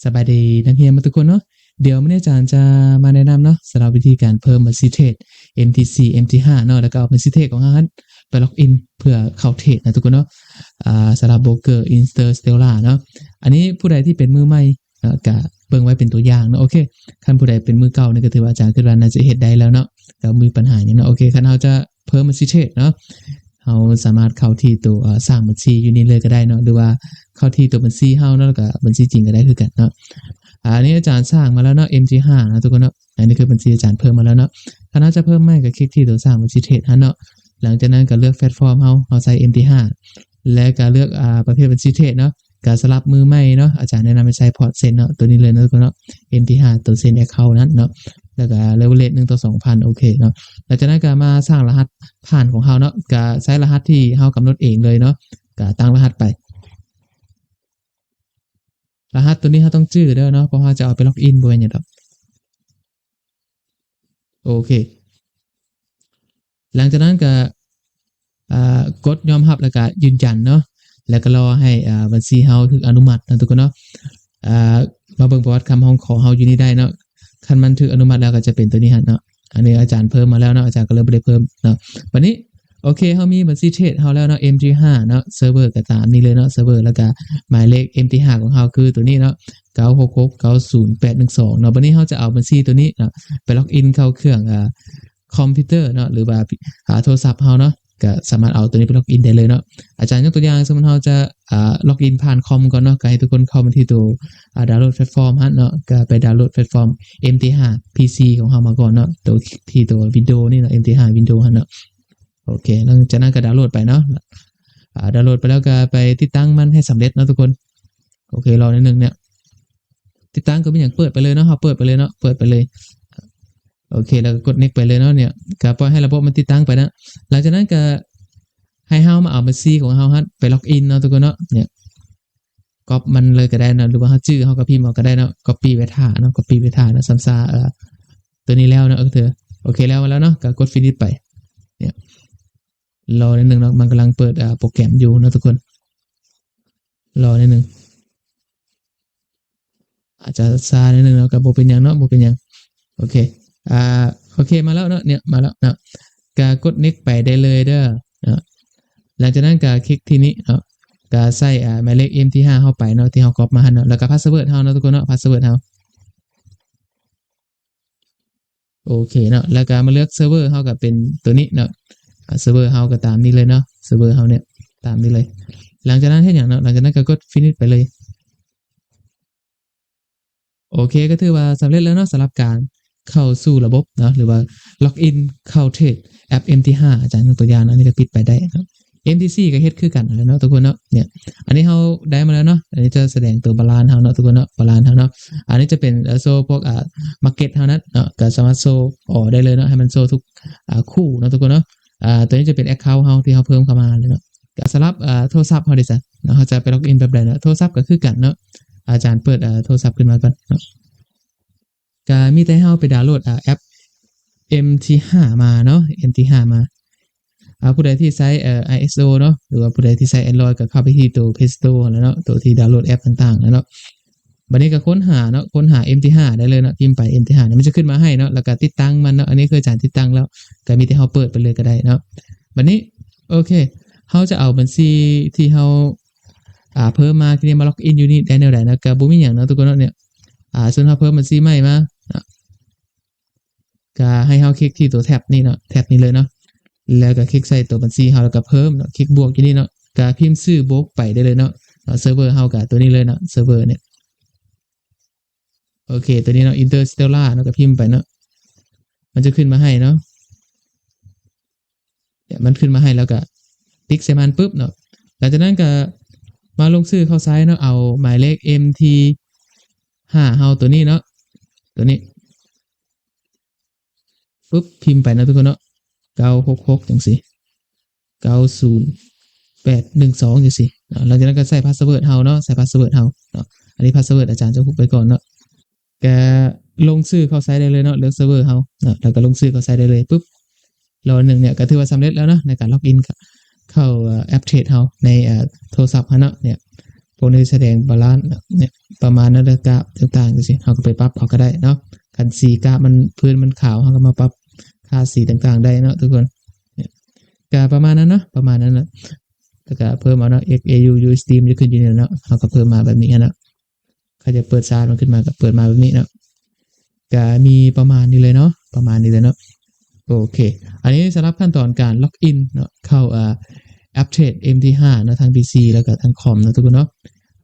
ສະບາຍດີນັກຮຽນໝົດທຸກຄົນເນາະ. ດຽວມື້ນີ້ອາຈານຈະມາແນະນຳເນາະ ສຳລັບວິທີການເພີ່ມບັນຊີເທຣດ ເອັມທີສີ່ ເອັມທີຫ້າເນາະ ແລ້ວກໍເອົາບັນຊີເທຣດຂອງເຮົາຫັ້ນໄປລັອກອິນເພື່ອເຂົ້າເທຣດນະທຸກຄົນເນາະ. ອາ ສຳລັບໂບຣກເກີ Interstellar ເນາະ. ອັນນີ້ຜູ້ໃດທີ່ເປັນມືໃໝ່ເນາະ ກະເບິ່ງໄວ້ເປັນຕົວຢ່າງເນາະ. ໂອເຄ ຄັນຜູ້ໃດເປັນມືເກົ່ານີ້ ກໍຖືວ່າອາຈານຄິດວ່າໜ້າຈະເຮັດໄດ້ແລ້ວເນາະ ແລ້ວມີບັນຫາຫຍັງເນາະ. ໂອເຄ ຄັນເຮົາຈະ ເພີ່ມບັນຊີເທຣດເນາະ ເຮົາສາມາດເຂົ້າທີ່ໂຕ ເອີ ສ້າງບັນຊີຢູ່ນີ້ເລີຍກໍໄດ້ເນາະ ຫຼືວ່າເຂົ້າທີ່ໂຕບັນຊີເຮົາເນາະ ແລ້ວກໍບັນຊີຈິງກໍໄດ້ຄືກັນເນາະ. ອາ ອັນນີ້ອາຈານສ້າງມາແລ້ວເນາະ ເອັມທີຫ້າເນາະທຸກຄົນເນາະ. ອັນນີ້ຄືບັນຊີອາຈານເພີ່ມມາແລ້ວເນາະ. ຄັນເຮົາຈະເພີ່ມໃໝ່ກໍຄລິກທີ່ໂຕສ້າງບັນຊີເທຣດຫັ້ນເນາະ. ຫຼັງຈາກນັ້ນກໍເລືອກແພລດຟອມເຮົາ ເຮົາໃຊ້ເອັມທີຫ້າ ແລ້ວກໍເລືອກ ອາ ປະເພດບັນຊີເທຣດເນາະ. ກໍສຳລັບມືໃໝ່ເນາະ ອາຈານແນະນຳໃຫ້ໃຊ້ພອດເຊັນເນາະ ໂຕນີ້ເລີຍເນາະທຸກຄົນເນາະ ເອັມທີຫ້າ ໂຕເຊັນແອັກເຄົານັ້ນເນາະ ແລ້ວກໍເລເວີເຣຈໜຶ່ງຕໍ່ສອງພັນ ໂອເຄເນາະ. ຫຼັງຈາກນັ້ນກໍມາສ້າງລະຫັດຜ່ານຂອງເຮົາເນາະ ກໍໃຊ້ລະຫັດທີ່ເຮົາກຳນົດເອງເລີຍເນາະ ກໍຕັ້ງລະຫັດໄປ. ລະຫັດໂຕນີ້ເຮົາຕ້ອງຈື່ເດີເນາະ ເພາະເຮົາຈະເອົາໄປລັອກອິນ ບໍ່ແມ່ນຫຍັງດອກ. ໂອເຄ ຫຼັງຈາກນັ້ນກໍ ອາ ກົດຍອມຮັບ ແລ້ວກໍຢືນຢັນເນາະ ແລ້ວກໍລໍໃຫ້ ອາ ບັນຊີເຮົາຖືກອະນຸມັດເນາະທຸກຄົນເນາະ. ອາ ມາເບິ່ງປະຫວັດຄຳຮ້ອງຂໍເຮົາຢູ່ນີ້ໄດ້ເນາະ. ຄັນມັນຖືກອະນຸມັດແລ້ວກໍຈະເປັນໂຕນີ້ຫັ້ນເນາະ. ອັນນີ້ອາຈານເພີ່ມມາແລ້ວເນາະ ອາຈານກໍເລີຍບໍ່ໄດ້ເພີ່ມເນາະ. ບັດນີ້ ໂອເຄ ເຮົາມີບັນຊີເທຣດເຮົາແລ້ວເນາະ ເອັມທີຫ້າເນາະ ເຊີເວີກໍຕາມນີ້ເລີຍເນາະ ເຊີເວີ ແລ້ວກໍໝາຍເລກເອັມທີຫ້າຂອງເຮົາຄືໂຕນີ້ເນາະ ເກົ້າຫົກຫົກ ເກົ້າສູນແປດໜຶ່ງສອງເນາະ. ບັດນີ້ເຮົາຈະເອົາບັນຊີໂຕນີ້ເນາະ ໄປລັອກອິນເຂົ້າເຄື່ອງ ອາ ຄອມພິວເຕີເນາະ ຫຼືວ່າ ອາ ໂທລະສັບເຮົາເນາະ ກໍສາມາດເອົາໂຕນີ້ໄປລັອກອິນໄດ້ເລີຍເນາະ. ອາຈານຍົກຕົວຢ່າງ ສົມມຸດເຮົາຈະ ອາ ລັອກອິນຜ່ານຄອມກ່ອນເນາະ ກໍໃຫ້ທຸກຄົນເຂົ້າມາທີ່ໂຕ ອາ ດາວໂຫຼດແພລດຟອມຫັ້ນເນາະ ກໍໄປດາວໂຫຼດແພລດຟອມ ເອັມທີຫ້າ ພີຊີ ຂອງເຮົາມາກ່ອນເນາະ ໂຕທີ່ໂຕວິນໂດນີ້ເນາະ ເອັມທີຫ້າ ວິນໂດຫັ້ນເນາະ. ໂອເຄ ຫຼັງຈາກນັ້ນກໍດາວໂຫຼດໄປເນາະ ອາ ດາວໂຫຼດໄປແລ້ວກໍໄປຕິດຕັ້ງມັນໃຫ້ສຳເລັດເນາະທຸກຄົນ. ໂອເຄ ລໍໜ້ອຍໜຶ່ງເນາະ ຕິດຕັ້ງກໍມີຫຍັງເປີດໄປເລີຍເນາະ ເຮົາເປີດໄປເລີຍເນາະ ເປີດໄປເລີຍ. ໂອເຄ ແລ້ວກໍກົດເນັກໄປເລີຍເນາະ ເນຍ ກໍປ່ອຍໃຫ້ລະບົບມັນຕິດຕັ້ງໄປນະ. ຫຼັງຈາກນັ້ນກໍໃຫ້ເຮົາມາເອົາບັນຊີຂອງເຮົາຫັ້ນໄປລັອກອິນເນາະທຸກຄົນເນາະ ເນຍ ກັອບມັນເລີຍກໍໄດ້ເນາະ ຫຼືວ່າເຮົາຈື່ເຮົາກໍພິມເອົາກໍໄດ້ເນາະ ກັອບປີ້ໄວ້ຖ້າເນາະ ກັອບປີ້ໄວ້ຖ້າເນາະ ຊຳຊາ ເອີ ໂຕນີ້ແລ້ວເນາະ ເອີ ໂອເຄ ແລ້ວມາແລ້ວເນາະ ກໍກົດຟິນິດໄປ ເນຍ ລໍໜ້ອຍໜຶ່ງເນາະ ມັນກຳລັງເປີດ ອາ ໂປຣແກຣມຢູ່ເນາະທຸກຄົນ ລໍໜ້ອຍໜຶ່ງ ອາດຈະຊ້າໜ້ອຍໜຶ່ງເນາະ ກໍບໍ່ເປັນຫຍັງເນາະ ບໍ່ເປັນຫຍັງ. ໂອເຄ ອາ ໂອເຄ ມາແລ້ວເນາະ ເນຍ ມາແລ້ວເນາະ ກໍກົດເນັກໄປໄດ້ເລີຍເດີເນາະ. ຫຼັງຈາກນັ້ນກໍຄລິກທີ່ນີ້ເນາະ ກໍໃສ່ ອາ ໝາຍເລກເອັມທີຫ້າເຮົາໄປເນາະ ທີ່ເຮົາກັອບມາຫັ້ນເນາະ ແລ້ວກໍພາສເວີດເຮົາເນາະທຸກຄົນເນາະ ພາສເວີດເຮົາ. ໂອເຄເນາະ ແລ້ວກໍມາເລືອກເຊີເວີເຮົາກໍເປັນໂຕນີ້ເນາະ ອາ ເຊີເວີເຮົາກໍຕາມນີ້ເລີຍເນາະ ເຊີເວີເຮົາເນຍຕາມນີ້ເລີຍ. ຫຼັງຈາກນັ້ນເຮັດຫຍັງເນາະ ຫຼັງຈາກນັ້ນກໍກົດຟິນິດໄປເລີຍ. ໂອເຄ ກໍຖືວ່າສຳເລັດແລ້ວເນາະ ສຳລັບການເຂົ້າສູ່ລະບົບເນາະ ຫຼືວ່າລັອກອິນເຂົ້າເທຣດແອັບເອັມທີຫ້າ ອາຈານຍົກຕົວຢ່າງເນາະ ອັນນີ້ກໍປິດໄປໄດ້ເນາະ. ເອັມທີສີ່ ກໍເຮັດຄືກັນຫັ້ນແຫຼະເນາະທຸກຄົນເນາະ ເນຍ ອັນນີ້ເຮົາໄດ້ມາແລ້ວເນາະ ອັນນີ້ຈະສະແດງໂຕບາລານເຮົາເນາະທຸກຄົນເນາະ ບາລານເຮົາເນາະ. ອັນນີ້ຈະເປັນ ເອີ ໂຊພວກ ອາ ມາເກັດເຮົານັ້ນເນາະ ກໍສາມາດໂຊອອກໄດ້ເລີຍເນາະ ໃຫ້ມັນໂຊທຸກ ອາ ຄູ່ເນາະທຸກຄົນເນາະ. ອາ ໂຕນີ້ຈະເປັນແອັກເຄົາເຮົາທີ່ເຮົາເພີ່ມເຂົ້າມາເນາະ. ກໍສຳລັບ ອາ ໂທລະສັບເຮົາເດຊະເນາະ ເຮົາຈະໄປລັອກອິນແບບໃດເນາະ ໂທລະສັບກໍຄືກັນເນາະ ອາຈານເປີດ ອາ ໂທລະສັບຂຶ້ນມາກ່ອນເນາະ. ກະມີແຕ່ເຮົາໄປດາວໂຫຼດ ອາ ແອັບເອັມທີຫ້າມາເນາະ ເອັມທີຫ້າມາ. ອາ ຜູ້ໃດທີ່ໃຊ້ ເອີ ໄອເອສໂອເນາະ ຫຼືວ່າຜູ້ໃດທີ່ໃຊ້ແອນດຣອຍກໍເຂົ້າໄປທີ່ໂຕເພລສະໂຕຫັ້ນແຫຼະເນາະ ໂຕທີ່ດາວໂຫຼດແອັບຕ່າງໆຫັ້ນເນາະ. ບັດນີ້ກໍຄົ້ນຫາເນາະ ຄົ້ນຫາເອັມທີຫ້າໄດ້ເລີຍເນາະ ພິມໄປເອັມທີຫ້າ ມັນຈະຂຶ້ນມາໃຫ້ເນາະ ແລ້ວກໍຕິດຕັ້ງມັນເນາະ. ອັນນີ້ຄືອາຈານຕິດຕັ້ງແລ້ວ ກໍມີແຕ່ເຮົາເປີດໄປເລີຍກໍໄດ້ເນາະ. ບັດນີ້ ໂອເຄ ເຮົາຈະເອົາບັນຊີທີ່ເຮົາ ອາ ເພີ່ມມາທີ່ນີ້ມາລັອກອິນຢູ່ນີ້ໄດ້ແນວໃດເນາະ ກໍບໍ່ມີຫຍັງເນາະທຸກຄົນເນາະ ເນຍ ອາ ສົມມຸດເຮົາເພີ່ມບັນຊີໃໝ່ມາເນາະ ກໍໃຫ້ເຮົາຄລິກທີ່ຕົວແທັບນີ້ເນາະ ແທັບນີ້ເລີຍເນາະ ແລ້ວກໍຄລິກໃສ່ຕົວບັນຊີເຮົາ ແລ້ວກໍເພີ່ມເນາະ ຄລິກບວກຢູ່ນີ້ເນາະ ກໍພິມຊື່ໂບຣກໄປໄດ້ເລີຍເນາະ ເນາະ ເຊີເວີເຮົາກໍຕົວນີ້ເລີຍເນາະ ເຊີເວີເນຍ ໂອເຄ ຕົວນີ້ເນາະ Interstellar ເນາະ ກໍພິມໄປເນາະ ມັນຈະຂຶ້ນມາໃຫ້ເນາະ ເນຍ ມັນຂຶ້ນມາໃຫ້ແລ້ວກໍຕິກໃສ່ມັນປຶບເນາະ ຫຼັງຈາກນັ້ນກໍມາລົງຊື່ເຂົ້າໃຊ້ເນາະ ເອົາໝາຍເລກເອັມທີຫ້າເຮົາຕົວນີ້ເນາະ ຕົວນີ້ ປຶບ ພິມໄປເນາະທຸກຄົນເນາະ ເກົ້າຫົກຫົກ ຈັ່ງຊີ້ ເກົ້າສູນແປດໜຶ່ງສອງ ຈັ່ງຊີ້ເນາະ. ຫຼັງຈາກນັ້ນກໍໃສ່ພາສເວີດເຮົາເນາະ ໃສ່ພາສເວີດເຮົາເນາະ ອັນນີ້ພາສເວີດອາຈານຈະຫຸບໄວ້ກ່ອນເນາະ. ກໍລົງຊື່ເຂົ້າໃຊ້ໄດ້ເລີຍເນາະ ເລືອກເຊີເວີເຮົາເນາະ ແລ້ວກໍລົງຊື່ເຂົ້າໃຊ້ໄດ້ເລີຍ ປຶບ ລໍໜຶ່ງເນຍ ກໍຖືວ່າສຳເລັດແລ້ວເນາະ ໃນການລັອກອິນເຂົ້າ ເອີ ແອັບເທຣດເຮົາໃນ ເອີ ໂທລະສັບເຮົາເນາະ ເນຍ ພວກນີ້ສະແດງບາລານເນາະ ເນຍ ປະມານນັ້ນແຫຼະ ກາບຕ່າງໆຈັ່ງຊີ້ ເຮົາກໍໄປປັບເອົາກໍໄດ້ເນາະ. ຄັນສີກາບມັນ ພື້ນມັນຂາວ ເຮົາກໍມາປັບຄ່າສີຕ່າງໆໄດ້ເນາະທຸກຄົນ. ເນຍ ກໍປະມານນັ້ນເນາະ ປະມານນັ້ນແຫຼະ. ແລ້ວກໍເພີ່ມເອົາເນາະ ເອັກ ເອ ຢູ ຢູ ສະຕຣີມ ຈະຂຶ້ນຢູ່ນີ້ເນາະ ເຮົາກໍເພີ່ມມາແບບນີ້ຫັ້ນເນາະ. ເຂົາຈະເປີດຊາດມັນຂຶ້ນມາ ກໍເປີດມາແບບນີ້ເນາະ. ກໍມີປະມານນີ້ເລີຍເນາະ ປະມານນີ້ເລີຍເນາະ. ໂອເຄ ອັນນີ້ສຳລັບຂັ້ນຕອນການລັອກອິນເນາະ ເຂົ້າ ເອີ ແອັບເທຣດ ເອັມທີຫ້າເນາະ ທັງ ພີຊີ ແລ້ວກໍທັງຄອມເນາະທຸກຄົນເນາະ.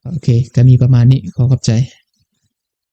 ໂອເຄ ກໍມີປະມານນີ້ ຂໍຂອບໃຈ.